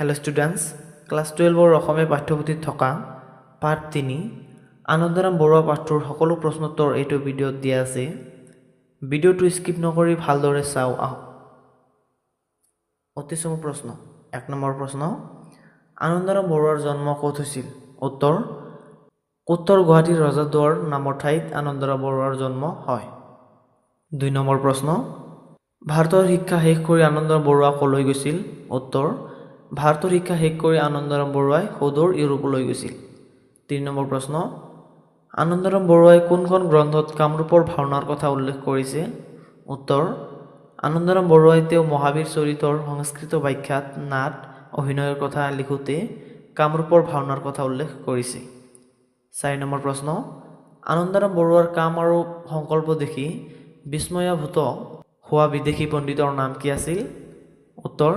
Hello' students, class 12ৰ অসমীয়া পাঠ্যপুথিত থকা পাঠ 3 আনন্দৰাম বৰুৱা পাঠটোৰ সকলো প্ৰশ্নোত্তৰ এইটো ভিডিঅ'ত দিয়া আছে। ভিডিঅ'টো স্কিপ নকৰি ভালদৰে চাওঁ আহক। অতি চমু প্ৰশ্ন। 1 নম্বৰ প্ৰশ্ন, আনন্দৰাম বৰুৱাৰ জন্ম ক'ত হৈছিল? উত্তৰ, উত্তৰ গুৱাহাটীৰ ৰজাদুৱাৰ নামৰ ঠাইত আনন্দৰাম বৰুৱাৰ জন্ম হয়। 2 নম্বৰ প্ৰশ্ন, ভাৰতৰ শিক্ষা শেষ কৰি আনন্দৰাম বৰুৱা ক'লৈ গৈছিল? উত্তৰ, ভাৰতৰ শিক্ষা শেষ কৰি আনন্দৰাম বৰুৱাই সুদূৰ ইউৰোপলৈ গৈছিল। 3 নম্বৰ প্ৰশ্ন, আনন্দৰাম বৰুৱাই কোনখন গ্ৰন্থত কামৰূপৰ ভাওনাৰ কথা উল্লেখ কৰিছে? উত্তৰ, আনন্দৰাম বৰুৱাই তেওঁ মহাবীৰ চৰিতৰ সংস্কৃত ব্যাখ্যাত নাট অভিনয়ৰ কথা লিখোঁতে কামৰূপৰ ভাওনাৰ কথা উল্লেখ কৰিছে। 4 নম্বৰ প্ৰশ্ন, আনন্দৰাম বৰুৱাৰ কাম আৰু সংকল্প দেখি বিস্ময়াভূত হোৱা বিদেশী পণ্ডিতৰ নাম কি আছিল? উত্তৰ,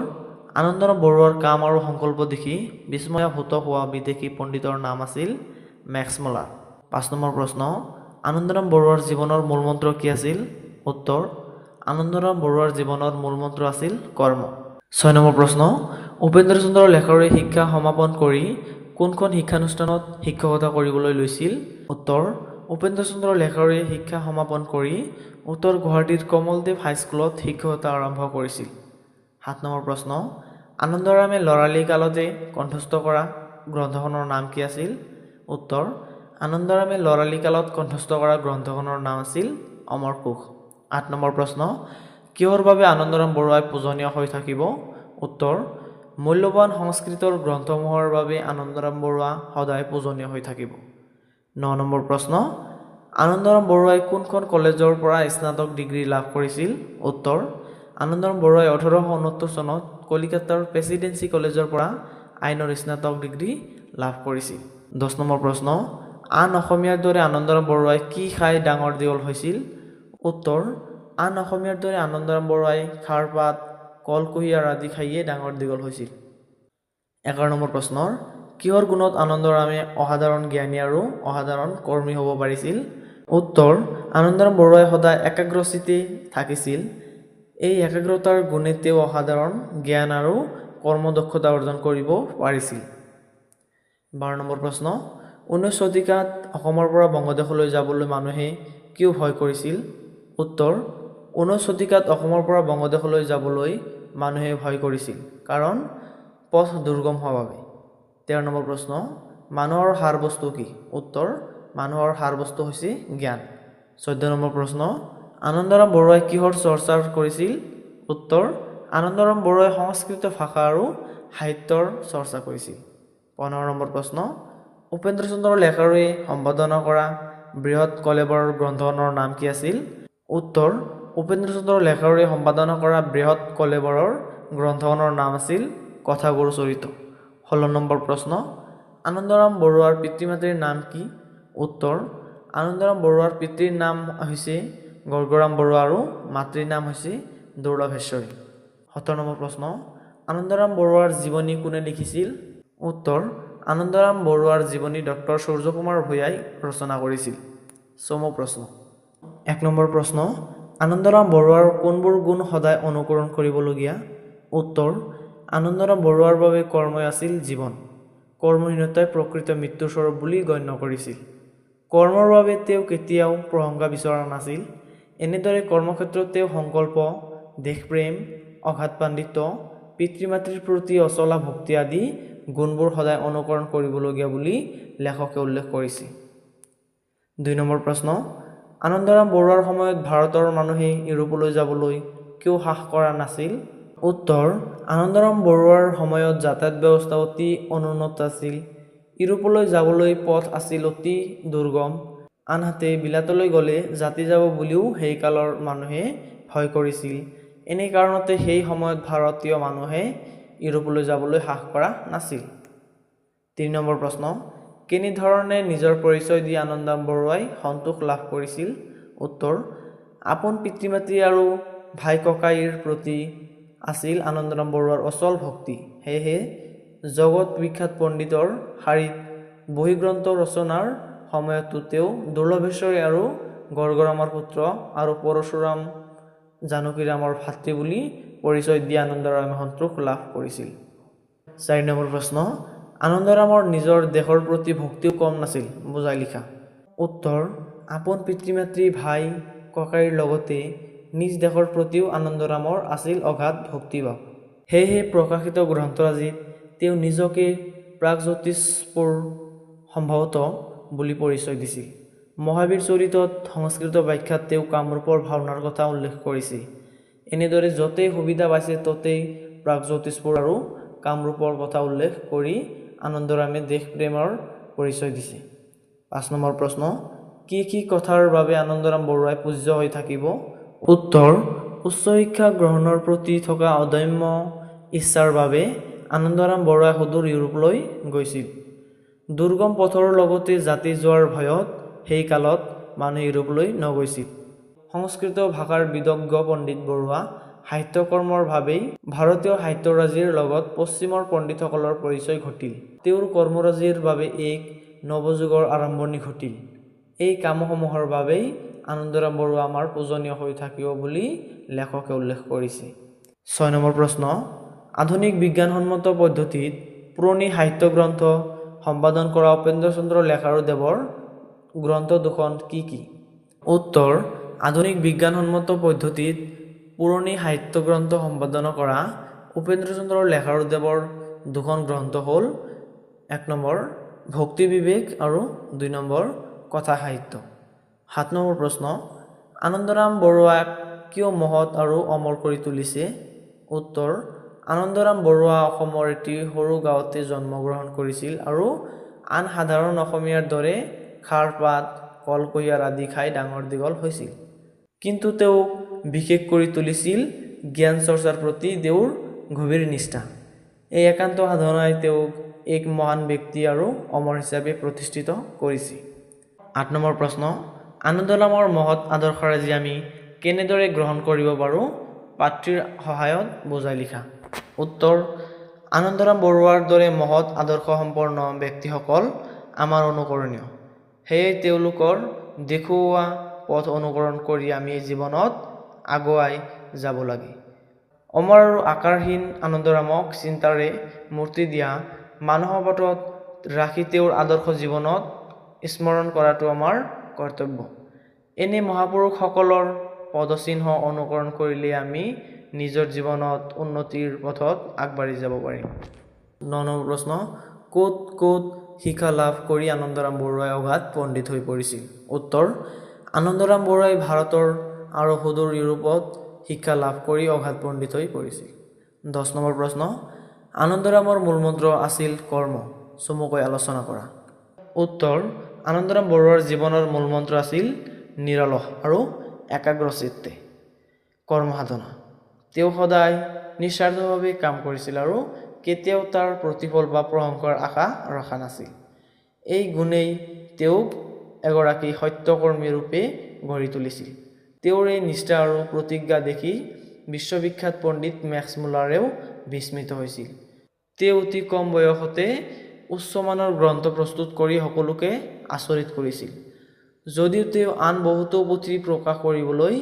আনন্দৰাম বৰুৱাৰ কাম আৰু সংকল্প দেখি বিস্ময়াভূত হোৱা বিদেশী পণ্ডিতৰ নাম আছিল মেক্স মুলাৰ। 5 নম্বৰ প্ৰশ্ন, আনন্দৰাম বৰুৱাৰ জীৱনৰ মূলমন্ত্ৰ কি আছিল? উত্তৰ, আনন্দৰাম বৰুৱাৰ জীৱনৰ মূলমন্ত্ৰ আছিল কৰ্ম। 6 নম্বৰ প্ৰশ্ন, উপেন্দ্ৰ চন্দ্ৰ লেখাৰুৱে শিক্ষা সমাপন কৰি কোনখন শিক্ষানুষ্ঠানত শিক্ষকতা কৰিবলৈ লৈছিল? উত্তৰ, উপেন্দ্ৰ চন্দ্ৰ লেখাৰুৱে শিক্ষা সমাপন কৰি উত্তৰ গুৱাহাটীৰ কমলদেৱ হাইস্কুলত শিক্ষকতা আৰম্ভ কৰিছিল। 7 নম্বৰ প্ৰশ্ন, আনন্দৰামে ল'ৰালি কালতে কণ্ঠস্থ কৰা গ্ৰন্থখনৰ নাম কি আছিল? উত্তৰ, আনন্দৰামে ল'ৰালি কালত কণ্ঠস্থ কৰা গ্ৰন্থখনৰ নাম আছিল অমৰকোষ। 8 নম্বৰ প্ৰশ্ন, কিহৰ বাবে আনন্দৰাম বৰুৱাই পূজনীয় হৈ থাকিব? উত্তৰ, মূল্যৱান সংস্কৃতৰ গ্ৰন্থসমূহৰ বাবে আনন্দৰাম বৰুৱা সদায় পূজনীয় হৈ থাকিব। 9 নম্বৰ প্ৰশ্ন, আনন্দৰাম বৰুৱাই কোনখন কলেজৰ পৰা স্নাতক ডিগ্ৰী লাভ কৰিছিল? উত্তৰ, আনন্দৰাম বৰুৱাই 1869 চনত কলিকতাৰ প্ৰেচিডেঞ্চি কলেজৰ পৰা আইনৰ স্নাতক ডিগ্ৰী লাভ কৰিছিল। 10 নম্বৰ প্ৰশ্ন, আন অসমীয়াৰ দৰে আনন্দৰাম বৰুৱাই কি খাই ডাঙৰ দীঘল হৈছিল? উত্তৰ, আন অসমীয়াৰ দৰে আনন্দৰাম বৰুৱাই খাৰপাত, কল কুঁহিয়াৰ আদি খাইয়ে ডাঙৰ দীঘল হৈছিল। 11 নম্বৰ প্ৰশ্নৰ, কিহৰ গুণত আনন্দৰামে অসাধাৰণ জ্ঞানী আৰু অসাধাৰণ কৰ্মী হ'ব পাৰিছিল? উত্তৰ, আনন্দৰাম বৰুৱাই সদায় একাগ্ৰচিতে থাকিছিল। এই একাগ্ৰতাৰ গুণে তেওঁ অসাধাৰণ জ্ঞান আৰু কৰ্মদক্ষতা অৰ্জন কৰিব পাৰিছিল। 12 নম্বৰ প্ৰশ্ন, 19 শতিকাত অসমৰ পৰা বংগদেশলৈ যাবলৈ মানুহে কিয় ভয় কৰিছিল? উত্তৰ, 19 শতিকাত অসমৰ পৰা বংগদেশলৈ যাবলৈ মানুহে ভয় কৰিছিল কাৰণ পথ দুৰ্গম হোৱাৰ বাবে। 13 নম্বৰ প্ৰশ্ন, মানুহৰ সাৰ বস্তু কি? উত্তৰ, মানুহৰ সাৰ বস্তু হৈছে জ্ঞান। 14 নম্বৰ প্ৰশ্ন, আনন্দৰাম বৰুৱাই কিহৰ চৰ্চা কৰিছিল? উত্তৰ, আনন্দৰাম বৰুৱাই সংস্কৃত ভাষা আৰু সাহিত্যৰ চৰ্চা কৰিছিল। 15 নম্বৰ প্ৰশ্ন, উপেন্দ্ৰ চন্দ্ৰ লেখাৰুৱে সম্পাদনা কৰা বৃহৎ কলেৱৰৰ গ্ৰন্থখনৰ নাম কি আছিল? উত্তৰ, উপেন্দ্ৰ চন্দ্ৰ লেখাৰুৱে সম্পাদনা কৰা বৃহৎ কলেৱৰৰ গ্ৰন্থখনৰ নাম আছিল কথাগুৰু চৰিত। 16 নম্বৰ প্ৰশ্ন, আনন্দৰাম বৰুৱাৰ পিতৃ মাতৃৰ নাম কি? উত্তৰ, আনন্দৰাম বৰুৱাৰ পিতৃৰ নাম হৈছে গৰ্গৰাম বৰুৱা আৰু মাতৃৰ নাম হৈছে দুৰ্লভেশ্বৰী। 17 নম্বৰ প্ৰশ্ন, আনন্দৰাম বৰুৱাৰ জীৱনী কোনে লিখিছিল? উত্তৰ, আনন্দৰাম বৰুৱাৰ জীৱনী ডক্টৰ সূৰ্যকুমাৰ ভূঞাই ৰচনা কৰিছিল। চমু প্ৰশ্ন। 1 নম্বৰ প্ৰশ্ন, আনন্দৰাম বৰুৱাৰ কোনবোৰ গুণ সদায় অনুকৰণ কৰিবলগীয়া? উত্তৰ, আনন্দৰাম বৰুৱাৰ বাবে কৰ্মই আছিল জীৱন। কৰ্মহীনতাই প্ৰকৃত মৃত্যুৰ স্বৰূপ বুলি গণ্য কৰিছিল। কৰ্মৰ বাবে তেওঁ কেতিয়াও প্ৰশংসা বিচৰা নাছিল। এনেদৰে কৰ্মক্ষেত্ৰত তেওঁ সংকল্প, দেশপ্ৰেম, অগাধ পাণ্ডিত্য, পিতৃ মাতৃৰ প্ৰতি অচলা ভক্তি আদি গুণবোৰ সদায় অনুকৰণ কৰিবলগীয়া বুলি লেখকে উল্লেখ কৰিছে। 2 নম্বৰ প্ৰশ্ন, আনন্দৰাম বৰুৱাৰ সময়ত ভাৰতৰ মানুহে ইউৰোপলৈ যাবলৈ কিয় সাহ কৰা নাছিল? উত্তৰ, আনন্দৰাম বৰুৱাৰ সময়ত যাতায়াত ব্যৱস্থা অতি অনুন্নত আছিল। ইউৰোপলৈ যাবলৈ পথ আছিল অতি দুৰ্গম। আনহাতে বিলাতলৈ গ'লে জাতি যাব বুলিও সেই কালৰ মানুহে ভয় কৰিছিল। এনে কাৰণতে সেই সময়ত ভাৰতীয় মানুহে ইউৰোপলৈ যাবলৈ সাহ কৰা নাছিল। 3 নম্বৰ প্ৰশ্ন, কেনেধৰণে নিজৰ পৰিচয় দি আনন্দৰাম বৰুৱাই সন্তোষ লাভ কৰিছিল? উত্তৰ, আপোন পিতৃ মাতৃ আৰু ভাই ককাইৰ প্ৰতি আছিল আনন্দৰাম বৰুৱাৰ অচল ভক্তি। সেয়েহে জগত বিখ্যাত পণ্ডিতৰ শাৰীত বহিগ্ৰন্থ ৰচনাৰ সময়তো তেওঁ দুৰ্লভেশ্বৰী আৰু গৰ্গৰামৰ পুত্ৰ আৰু পৰশুৰাম জানকীৰামৰ ভাতৃ বুলি পৰিচয় দি আনন্দৰামে সন্তোষ লাভ কৰিছিল। 4 নম্বৰ প্ৰশ্ন, আনন্দৰামৰ নিজৰ দেশৰ প্ৰতি ভক্তিও কম নাছিল, বুজাই লিখা। উত্তৰ, আপোন পিতৃ-মাতৃ, ভাই ককাইৰ লগতে নিজ দেশৰ প্ৰতিও আনন্দৰামৰ আছিল অগাধ ভক্তিভাৱ। সেয়েহে প্ৰকাশিত গ্ৰন্থৰাজিত তেওঁ নিজকে প্ৰাগজ্যোতিষপুৰ সম্ভৱতঃ বুলি পৰিচয় দিছিল। মহাবীৰ চৰিতত সংস্কৃত ব্যাখ্যাত তেওঁ কামৰূপৰ ভাওনাৰ কথা উল্লেখ কৰিছে। এনেদৰে য'তেই সুবিধা পাইছে ত'তেই প্ৰাগজ্যোতিষপুৰ আৰু কামৰূপৰ কথা উল্লেখ কৰি আনন্দৰামে দেশপ্ৰেমৰ পৰিচয় দিছে। 5 নম্বৰ প্ৰশ্ন, কি কি কথাৰ বাবে আনন্দৰাম বৰুৱাই পূজ্য হৈ থাকিব? উত্তৰ, উচ্চ শিক্ষা গ্ৰহণৰ প্ৰতি থকা অদম্য ইচ্ছাৰ বাবে আনন্দৰাম বৰুৱাই সুদূৰ ইউৰোপলৈ গৈছিল। দুৰ্গম পথৰ লগতে জাতি যোৱাৰ ভয়ত সেই কালত মানুহ ইউৰোপলৈ নগৈছিল। সংস্কৃত ভাষাৰ বিদগ্ধ পণ্ডিত বৰুৱা সাহিত্যকৰ্মৰ বাবেই ভাৰতীয় সাহিত্যৰাজিৰ লগত পশ্চিমৰ পণ্ডিতসকলৰ পৰিচয় ঘটিল। তেওঁৰ কৰ্মৰাজিৰ বাবে এক নৱযুগৰ আৰম্ভণি ঘটিল। এই কামসমূহৰ বাবেই আনন্দৰাম বৰুৱা আমাৰ পূজনীয় হৈ থাকিব বুলি লেখকে উল্লেখ কৰিছে। 6 নম্বৰ প্ৰশ্ন, আধুনিক বিজ্ঞানসন্মত পদ্ধতিত পুৰণি সাহিত্যগ্ৰন্থ সম্পাদন কৰা উপেন্দ্ৰ চন্দ্ৰ লেখাৰুদেৱৰ গ্ৰন্থ দুখন কি কি? উত্তৰ, আধুনিক বিজ্ঞানসন্মত পদ্ধতিত পুৰণি সাহিত্যগ্ৰন্থ সম্পাদনা কৰা উপেন্দ্ৰ চন্দ্ৰ লেখাৰুদেৱৰ দুখন গ্ৰন্থ হ'ল 1 নম্বৰ ভক্তি বিবেক আৰু 2 নম্বৰ কথা সাহিত্য। 7 নম্বৰ প্ৰশ্ন, আনন্দৰাম বৰুৱাক কিয় মহৎ আৰু অমৰ কৰি তুলিছে? উত্তৰ, আনন্দৰাম বৰুৱা অসমৰ এটি সৰু গাঁৱতে জন্মগ্ৰহণ কৰিছিল আৰু আন সাধাৰণ অসমীয়াৰ দৰে খাৰ পাত, কল কুঁহিয়াৰ আদি খাই ডাঙৰ দীঘল হৈছিল। কিন্তু তেওঁক বিশেষ কৰি তুলিছিল জ্ঞান চৰ্চাৰ প্ৰতি তেওঁৰ গভীৰ নিষ্ঠা। এই একান্ত সাধনাই তেওঁক এক মহান ব্যক্তি আৰু অমৰ হিচাপে প্ৰতিষ্ঠিত কৰিছে। 8 নম্বৰ প্ৰশ্ন, আনন্দৰামৰ মহৎ আদৰ্শৰাজি আমি কেনেদৰে গ্ৰহণ কৰিব পাৰোঁ পাঠটিৰ সহায়ত বুজাই লিখা। উত্তৰ, আনন্দৰাম বৰুৱাৰ দৰে মহৎ আদৰ্শসম্পন্ন ব্যক্তিসকল আমাৰ অনুকৰণীয়। সেয়ে তেওঁলোকৰ দেখুওৱা পথ অনুকৰণ কৰি আমি জীৱনত আগুৱাই যাব লাগে। অমৰ আৰু আকাৰহীন আনন্দৰামক চিন্তাৰে মূৰ্তি দিয়া মানসপটত ৰাখি তেওঁৰ আদৰ্শ জীৱনত স্মৰণ কৰাটো আমাৰ কৰ্তব্য। এনে মহাপুৰুষসকলৰ পদচিহ্ন অনুকৰণ কৰিলে আমি নিজৰ জীৱনত উন্নতিৰ পথত আগবাঢ়ি যাব পাৰিম। 9 নম্বৰ প্ৰশ্ন, ক'ত ক'ত শিক্ষা লাভ কৰি আনন্দৰাম বৰুৱাই অগাধ পণ্ডিত হৈ পৰিছিল? উত্তৰ, আনন্দৰাম বৰুৱাই ভাৰতৰ আৰু সুদূৰ ইউৰোপত শিক্ষা লাভ কৰি অগাধ পণ্ডিত হৈ পৰিছিল। 10 নম্বৰ প্ৰশ্ন, আনন্দৰামৰ মূলমন্ত্ৰ আছিল কৰ্ম, চমুকৈ আলোচনা কৰা। উত্তৰ, আনন্দৰাম বৰুৱাৰ জীৱনৰ মূলমন্ত্ৰ আছিল নিৰলস আৰু একাগ্ৰচিত্তে কৰ্মসাধনা। তেওঁ সদায় নিস্বাৰ্থভাৱে কাম কৰিছিল আৰু কেতিয়াও তাৰ প্ৰতিফল বা প্ৰশংসাৰ আশা ৰখা নাছিল। এই গুণেই তেওঁক এগৰাকী সত্যকৰ্মী ৰূপে গঢ়ি তুলিছিল। তেওঁৰ এই নিষ্ঠা আৰু প্ৰতিজ্ঞা দেখি বিশ্ববিখ্যাত পণ্ডিত মেক্স মুলাৰেও বিস্মিত হৈছিল। তেওঁ অতি কম বয়সতে উচ্চমানৰ গ্ৰন্থ প্ৰস্তুত কৰি সকলোকে আচৰিত কৰিছিল। যদিও তেওঁ আন বহুতো পুথি প্ৰকাশ কৰিবলৈ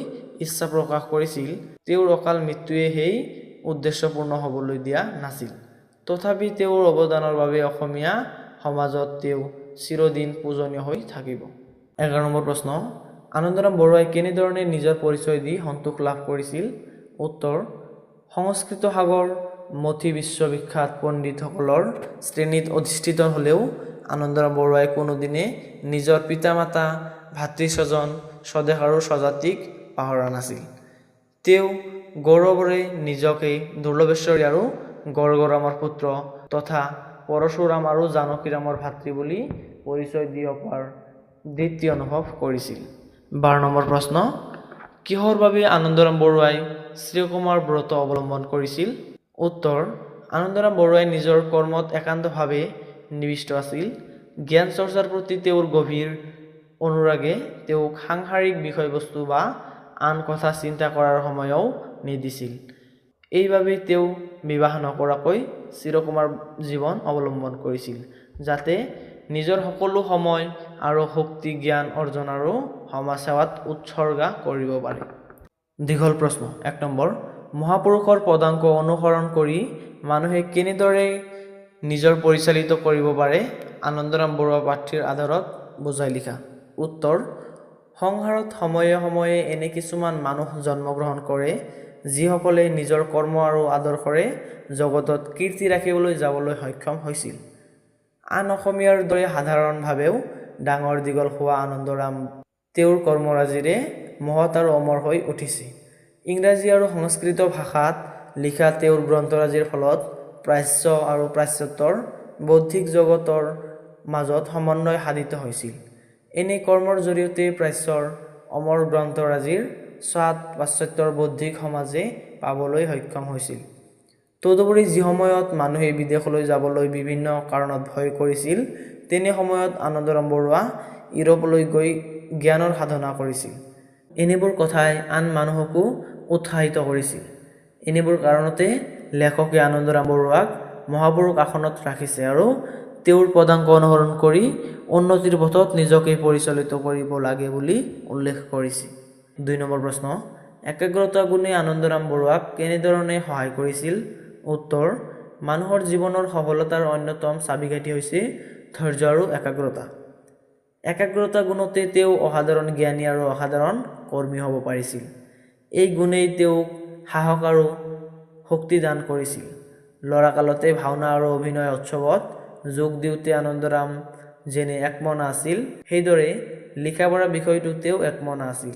ইচ্ছা প্ৰকাশ কৰিছিল, তেওঁৰ অকাল মৃত্যুৱে সেই উদ্দেশ্য পূৰ্ণ হ'বলৈ দিয়া নাছিল। তথাপি তেওঁৰ অৱদানৰ বাবে অসমীয়া সমাজত তেওঁ চিৰদিন পূজনীয় হৈ থাকিব। 11 নম্বৰ প্ৰশ্ন, আনন্দৰাম বৰুৱাই কেনেধৰণে নিজৰ পৰিচয় দি সন্তোষ লাভ কৰিছিল? উত্তৰ, সংস্কৃত সাগৰ মথি বিশ্ববিখ্যাত পণ্ডিতসকলৰ শ্ৰেণীত অধিষ্ঠিত হ'লেও আনন্দৰাম বৰুৱাই কোনোদিনে নিজৰ পিতা-মাতা, ভাতৃস্বজন, স্বদেশ আৰু স্বজাতিক পাহৰা নাছিল। তেওঁ গৌৰৱেৰে নিজকে দুৰ্লভেশ্বৰী আৰু গৰ্গৰামৰ পুত্ৰ তথা পৰশুৰাম আৰু জানকীৰামৰ ভাতৃ বুলি পৰিচয় দি অপাৰ দৃপ্তি অনুভৱ কৰিছিল। 12 নম্বৰ প্ৰশ্ন, কিহৰ বাবে আনন্দৰাম বৰুৱাই শ্ৰীকুমাৰ ব্ৰত অৱলম্বন কৰিছিল? উত্তৰ, আনন্দৰাম বৰুৱাই নিজৰ কৰ্মত একান্তভাৱে নিবিষ্ট আছিল। জ্ঞান চৰ্চাৰ প্ৰতি তেওঁৰ গভীৰ অনুৰাগে তেওঁক সাংসাৰিক বিষয়বস্তু বা আন কথা চিন্তা কৰাৰ সময়ও নিদিছিল। এইবাবেই তেওঁ বিবাহ নকৰাকৈ চিৰকুমাৰ জীৱন অৱলম্বন কৰিছিল, যাতে নিজৰ সকলো সময় আৰু শক্তি জ্ঞান অৰ্জন আৰু সমাজসেৱাত উৎসৰ্গা কৰিব পাৰে। দীঘল প্ৰশ্ন 1 নম্বৰ, মহাপুৰুষৰ পদাংক অনুসৰণ কৰি মানুহে কেনেদৰে নিজৰ পৰিচালিত কৰিব পাৰে আনন্দৰাম বৰুৱা পাঠটিৰ আধাৰত বুজাই লিখা। উত্তৰ, সংসাৰত সময়ে সময়ে এনে কিছুমান মানুহ জন্মগ্ৰহণ কৰে যিসকলে নিজৰ কৰ্ম আৰু আদৰ্শৰে জগতত কীৰ্তি ৰাখিবলৈ যাবলৈ সক্ষম হৈছিল। আন অসমীয়াৰ দৰে সাধাৰণভাৱেও ডাঙৰ দীঘল হোৱা আনন্দৰাম তেওঁৰ কৰ্মৰাজিৰে মহৎ আৰু অমৰ হৈ উঠিছে। ইংৰাজী আৰু সংস্কৃত ভাষাত লিখা তেওঁৰ গ্ৰন্থৰাজিৰ ফলত প্ৰাচ্য আৰু পাশ্চাত্যৰ বৌদ্ধিক জগতৰ মাজত সমন্বয় সাধিত হৈছিল। এনে কৰ্মৰ জৰিয়তে প্ৰাচ্যৰ অমৰ গ্ৰন্থৰাজিৰ স্বাদ পাশ্চাত্যৰ বৌদ্ধিক সমাজে পাবলৈ সক্ষম হৈছিল। তদুপৰি যি সময়ত মানুহে বিদেশলৈ যাবলৈ বিভিন্ন কাৰণত ভয় কৰিছিল, তেনে সময়ত আনন্দৰাম বৰুৱা ইউৰোপলৈ গৈ জ্ঞানৰ সাধনা কৰিছিল। এনেবোৰ কথাই আন মানুহকো উৎসাহিত কৰিছিল। এনেবোৰ কাৰণতে লেখকে আনন্দৰাম বৰুৱাক মহাপুৰুষ আসনত ৰাখিছে আৰু তেওঁৰ পদাংক অনুসৰণ কৰি উন্নতিৰ পথত নিজকে পৰিচালিত কৰিব লাগে বুলি উল্লেখ কৰিছে। 2 নম্বৰ প্ৰশ্ন, একাগ্ৰতা গুণে আনন্দৰাম বৰুৱাক কেনেধৰণে সহায় কৰিছিল? উত্তৰ, মানুহৰ জীৱনৰ সফলতাৰ অন্যতম চাবিকাঠি হৈছে ধৈৰ্য আৰু একাগ্ৰতা। একাগ্ৰতা গুণতে তেওঁ অসাধাৰণ জ্ঞানী আৰু অসাধাৰণ কৰ্মী হ'ব পাৰিছিল। এই গুণেই তেওঁক সাহস আৰু শক্তি দান কৰিছিল। ল'ৰাকালতে ভাওনা আৰু অভিনয় উৎসৱত যোগ দিওঁতে আনন্দৰাম যেনে একমনা আছিল, সেইদৰে লিখা পঢ়া বিষয়টো তেওঁ একমনা আছিল।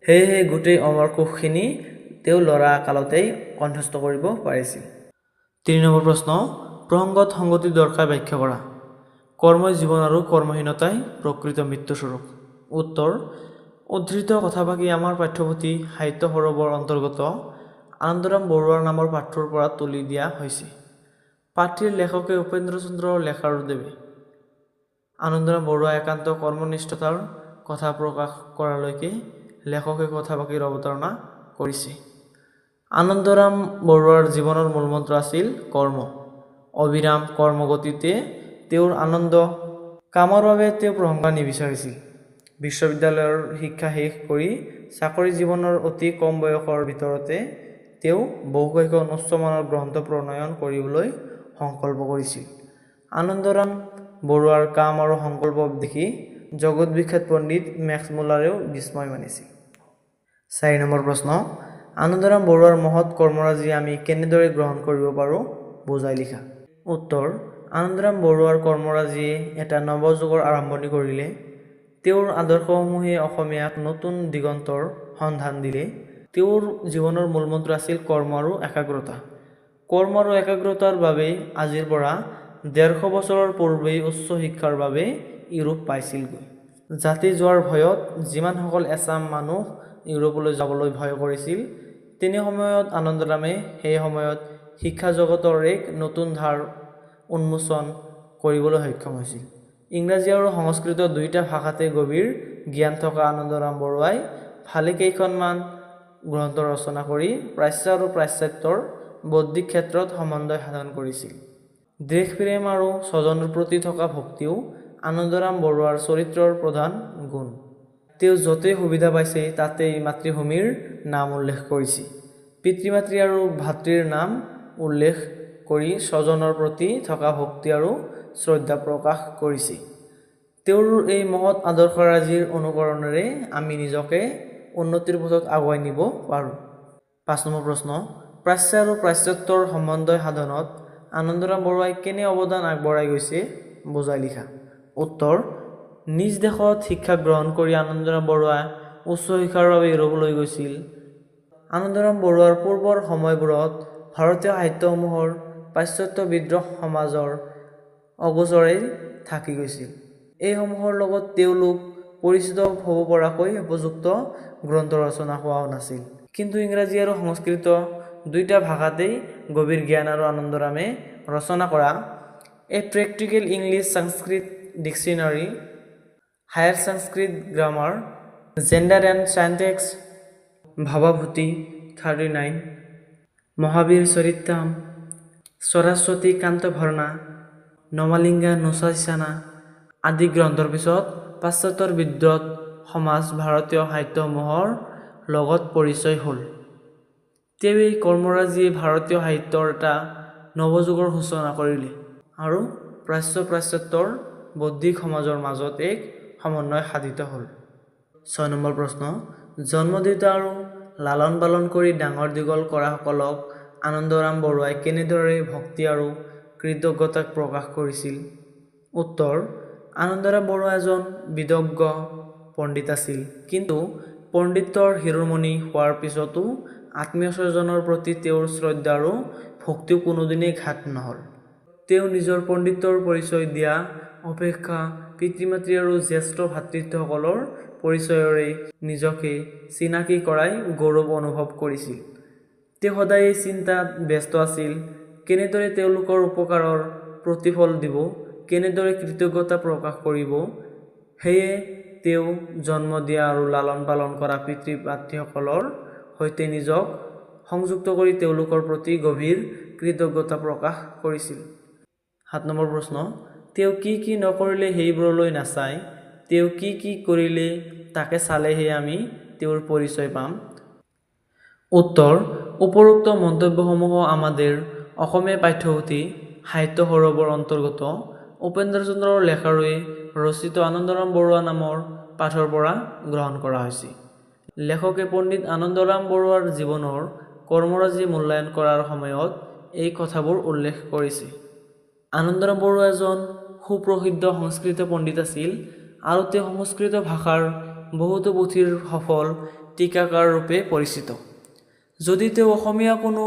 সেয়েহে গোটেই অমৰকোষখিনি তেওঁ ল'ৰা কালতেই কণ্ঠস্থ কৰিব পাৰিছিল। 3 নম্বৰ প্ৰশ্ন, প্ৰসংগত সংগতি দৰ্শাই ব্যাখ্যা কৰা। কৰ্মই জীৱন আৰু কৰ্মহীনতাই প্ৰকৃত মৃত্যুস্বৰূপ। উত্তৰ, উদ্ধৃত কথাফাঁকি আমাৰ পাঠ্যপুথি সাহিত্য সৰোবৰ অন্তৰ্গত আনন্দৰাম বৰুৱাৰ নামৰ পাঠটোৰ পৰা তুলি দিয়া হৈছে। পাঠটিৰ লেখকে উপেন্দ্ৰচন্দ্ৰ লেখাৰুদেৱে। আনন্দৰাম বৰুৱা একান্ত কৰ্মনিষ্ঠতাৰ কথা প্ৰকাশ কৰালৈকে লেখকে কথাফাঁকিৰ অৱতাৰণা কৰিছে। আনন্দৰাম বৰুৱাৰ জীৱনৰ মূলমন্ত্ৰ আছিল কৰ্ম। অবিৰাম কৰ্মগতিতে তেওঁৰ আনন্দ, কামৰ বাবে তেওঁ প্ৰশংসা নিবিচাৰিছিল। বিশ্ববিদ্যালয়ৰ শিক্ষা শেষ কৰি চাকৰি জীৱনৰ অতি কম বয়সৰ ভিতৰতে তেওঁ বহুকেইখন উচ্চমানৰ গ্ৰন্থ প্ৰণয়ন কৰিবলৈ সংকল্প কৰিছিল। আনন্দৰাম বৰুৱাৰ কাম আৰু সংকল্প দেখি জগত বিখ্যাত পণ্ডিত মেক্স মুলাৰেও বিস্ময় মানিছিল। 4 নম্বৰ প্ৰশ্ন, আনন্দৰাম বৰুৱাৰ মহৎ কৰ্মৰাজি আমি কেনেদৰে গ্ৰহণ কৰিব পাৰোঁ বুজাই লিখা। উত্তৰ, আনন্দৰাম বৰুৱাৰ কৰ্মৰাজিয়ে এটা নৱযুগৰ আৰম্ভণি কৰিলে। তেওঁৰ আদৰ্শসমূহে অসমীয়াক নতুন দিগন্তৰ সন্ধান দিলে। তেওঁৰ জীৱনৰ মূলমন্ত্ৰ আছিল কৰ্ম আৰু একাগ্ৰতা। কৰ্ম আৰু একাগ্ৰতাৰ বাবেই আজিৰ পৰা 150 বছৰৰ পূৰ্বেই উচ্চ শিক্ষাৰ বাবে ইউৰোপ পাইছিলগৈ। জাতি যোৱাৰ ভয়ত যিমানসকল এচাম মানুহ ইউৰোপলৈ যাবলৈ ভয় কৰিছিল, তেনে সময়ত আনন্দৰামে সেই সময়ত শিক্ষা জগতৰ এক নতুন ধাৰ উন্মোচন কৰিবলৈ সক্ষম হৈছিল। ইংৰাজী আৰু সংস্কৃত দুয়োটা ভাষাতে গভীৰ জ্ঞান থকা আনন্দৰাম বৰুৱাই ভালেকেইখনমান গ্ৰন্থ ৰচনা কৰি প্ৰাচ্য আৰু পাশ্চাত্যৰ বৌদ্ধিক ক্ষেত্ৰত সমন্বয় সাধন কৰিছিল। দেশপ্ৰেম আৰু স্বজনৰ প্ৰতি থকা ভক্তিও আনন্দৰাম বৰুৱাৰ চৰিত্ৰৰ প্ৰধান গুণ। তেওঁ য'তেই সুবিধা পাইছে তাতেই মাতৃভূমিৰ নাম উল্লেখ কৰিছে। পিতৃ মাতৃ আৰু ভাতৃৰ নাম উল্লেখ কৰি স্বজনৰ প্ৰতি থকা ভক্তি আৰু শ্ৰদ্ধা প্ৰকাশ কৰিছে। তেওঁৰ এই মহৎ আদৰ্শৰাজিৰ অনুকৰণেৰে আমি নিজকে উন্নতিৰ পথত আগুৱাই নিব পাৰোঁ। 5 নম্বৰ প্ৰশ্ন, প্ৰাচ্য আৰু পাশ্চাত্যৰ সমন্বয় সাধনত আনন্দৰাম বৰুৱাই কেনে অৱদান আগবঢ়াই গৈছে বুজাই লিখা। উত্তৰ, নিজ দেশত শিক্ষা গ্ৰহণ কৰি আনন্দৰাম বৰুৱা উচ্চ শিক্ষাৰ বাবে ইউৰোপলৈ গৈছিল। আনন্দৰাম বৰুৱাৰ পূৰ্বৰ সময়বোৰত ভাৰতীয় সাহিত্যসমূহৰ পাশ্চাত্য বিদ্ৰোহ সমাজৰ অগোচৰেই থাকি গৈছিল। এইসমূহৰ লগত তেওঁলোক পৰিচিত হ'ব পৰাকৈ উপযুক্ত গ্ৰন্থ ৰচনা হোৱাও নাছিল। কিন্তু ইংৰাজী আৰু সংস্কৃত দুয়োটা ভাষাতেই গভীৰ জ্ঞান আৰু আনন্দৰামে ৰচনা কৰা a practical English Sanskrit dictionary, higher Sanskrit grammar, gender and syntax, Bhavabhuti 39, Mahavira Charitam, Saraswati Kanthabharana, Namalinga Nusasana আদি গ্ৰন্থৰ পিছত পাশ্চাত্যৰ বিদ্বৎ সমাজ ভাৰতীয় সাহিত্যসমূহৰ লগত পৰিচয় হ'ল। তেওঁ এই কৰ্মৰাজিয়ে ভাৰতীয় সাহিত্যৰ এটা নৱযুগৰ সূচনা কৰিলে। আৰু প্ৰাচ্য-পাশ্চাত্যৰ বৌদ্ধিক সমাজৰ মাজত এক সমন্বয় সাধিত হ'ল। 6 নম্বৰ প্ৰশ্ন, জন্ম দিওঁতা আৰু লালন পালন কৰি ডাঙৰ দীঘল কৰাসকলক আনন্দৰাম বৰুৱাই কেনেদৰে ভক্তি আৰু কৃতজ্ঞতাক প্ৰকাশ কৰিছিল? উত্তৰ, আনন্দৰাম বৰুৱা এজন বিদগ্ধ পণ্ডিত আছিল, কিন্তু পণ্ডিতৰ শিৰোমণি হোৱাৰ পিছতো আত্মীয় স্বজনৰ প্ৰতি তেওঁৰ শ্ৰদ্ধা আৰু ভক্তিও কোনোদিনেই ঘাট নহ'ল। তেওঁ নিজৰ পণ্ডিতৰ পৰিচয় দিয়া অপেক্ষা পিতৃ-মাতৃ আৰু জ্যেষ্ঠ ভাতৃত্বসকলৰ পৰিচয়ৰে নিজকে চিনাকি কৰাই গৌৰৱ অনুভৱ কৰিছিল। তেওঁ সদায় এই চিন্তাত ব্যস্ত আছিল কেনেদৰে তেওঁলোকৰ উপকাৰৰ প্ৰতিফল দিব, কেনেদৰে কৃতজ্ঞতা প্ৰকাশ কৰিব। সেয়ে তেওঁ জন্ম দিয়া আৰু লালন পালন কৰা পিতৃ-মাতৃসকলৰ সৈতে নিজক সংযুক্ত কৰি তেওঁলোকৰ প্ৰতি গভীৰ কৃতজ্ঞতা প্ৰকাশ কৰিছিল। 7 নম্বৰ প্ৰশ্ন, তেওঁ কি কি নকৰিলে সেইবোৰলৈ নাচাই তেওঁ কি কি কৰিলে তাকে চালেহে আমি তেওঁৰ পৰিচয় পাম। উত্তৰ, উপৰোক্ত মন্তব্যসমূহ আমাদেৰ অসমীয়া পাঠ্যপুথি সাহিত্য সৌৰভৰ অন্তৰ্গত উপেন্দ্ৰ চন্দ্ৰ লেখাৰুৱে ৰচিত আনন্দৰাম বৰুৱা নামৰ পাঠৰ পৰা গ্ৰহণ কৰা হৈছে। লেখকে পণ্ডিত আনন্দৰাম বৰুৱাৰ জীৱনৰ কৰ্মৰাজি মূল্যায়ন কৰাৰ সময়ত এই কথাবোৰ উল্লেখ কৰিছে। আনন্দৰাম বৰুৱা এজন সুপ্ৰসিদ্ধ সংস্কৃত পণ্ডিত আছিল আৰু তেওঁ সংস্কৃত ভাষাৰ বহুতো পুথিৰ সফল টীকাকাৰ ৰূপে পৰিচিত। যদি তেওঁ অসমীয়া কোনো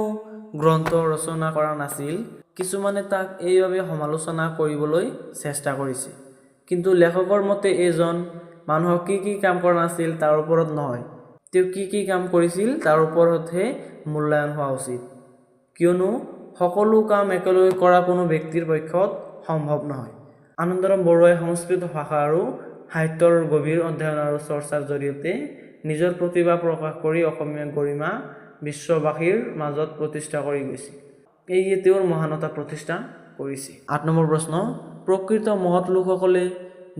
গ্ৰন্থ ৰচনা কৰা নাছিল, কিছুমানে তাক এইবাবে সমালোচনা কৰিবলৈ চেষ্টা কৰিছে। কিন্তু লেখকৰ মতে এজন মানুহক কি কি কাম কৰা নাছিল তাৰ ওপৰত নহয়, তেওঁ কি কি কাম কৰিছিল তাৰ ওপৰতহে মূল্যায়ন হোৱা উচিত। কিয়নো সকলো কাম একেলগে কৰা কোনো ব্যক্তিৰ পক্ষত সম্ভৱ নহয়। আনন্দৰাম বৰুৱাই সংস্কৃত ভাষা আৰু সাহিত্যৰ গভীৰ অধ্যয়ন আৰু চৰ্চাৰ জৰিয়তে নিজৰ প্ৰতিভা প্ৰকাশ কৰি অসমীয়া গৰিমা বিশ্ববাসীৰ মাজত প্ৰতিষ্ঠা কৰি গৈছে। এইয়ে তেওঁৰ মহানতা প্ৰতিষ্ঠা কৰিছে। 8 নম্বৰ প্ৰশ্ন, প্ৰকৃত মহৎ লোকসকলে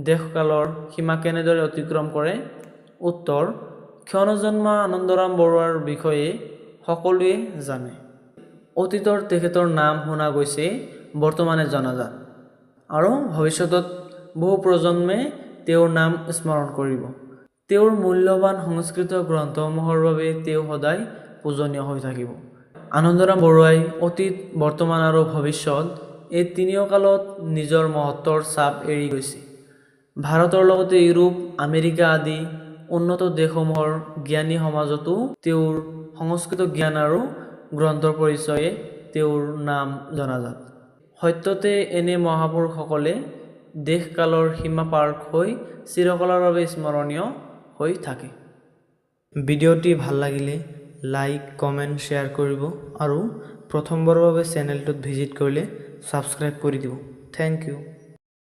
দেশকালৰ সীমা কেনেদৰে অতিক্ৰম কৰে? উত্তৰ, ক্ষণজন্মা আনন্দৰাম বৰুৱাৰ বিষয়ে সকলোৱে জানে। অতীতৰ তেখেতৰ নাম শুনা গৈছে, বৰ্তমানে জনাজাত আৰু ভৱিষ্যতত বহু প্ৰজন্মে তেওঁৰ নাম স্মৰণ কৰিব। তেওঁৰ মূল্যৱান সংস্কৃত গ্ৰন্থসমূহৰ বাবে তেওঁ সদায় পূজনীয় হৈ থাকিব। আনন্দৰাম বৰুৱাই অতীত, বৰ্তমান আৰু ভৱিষ্যত এই তিনিও কালত নিজৰ মহত্বৰ ছাপ এৰি গৈছে। ভাৰতৰ লগতে ইউৰোপ, আমেৰিকা আদি উন্নত দেশসমূহৰ জ্ঞানী সমাজতো তেওঁৰ সংস্কৃত জ্ঞান আৰু গ্ৰন্থৰ পৰিচয়ে তেওঁৰ নাম জনাজাত। সত্যতে এনে মহাপুৰুষসকলে দেশকালৰ সীমা পাৰ হৈ চিৰকালৰ বাবে স্মৰণীয় হৈ থাকে। ভিডিঅ'টি ভাল লাগিলে লাইক, কমেণ্ট, শ্বেয়াৰ কৰিব আৰু প্ৰথমবাৰৰ বাবে চেনেলটোত ভিজিট কৰিলে ছাবস্ক্ৰাইব কৰি দিব। Thank you.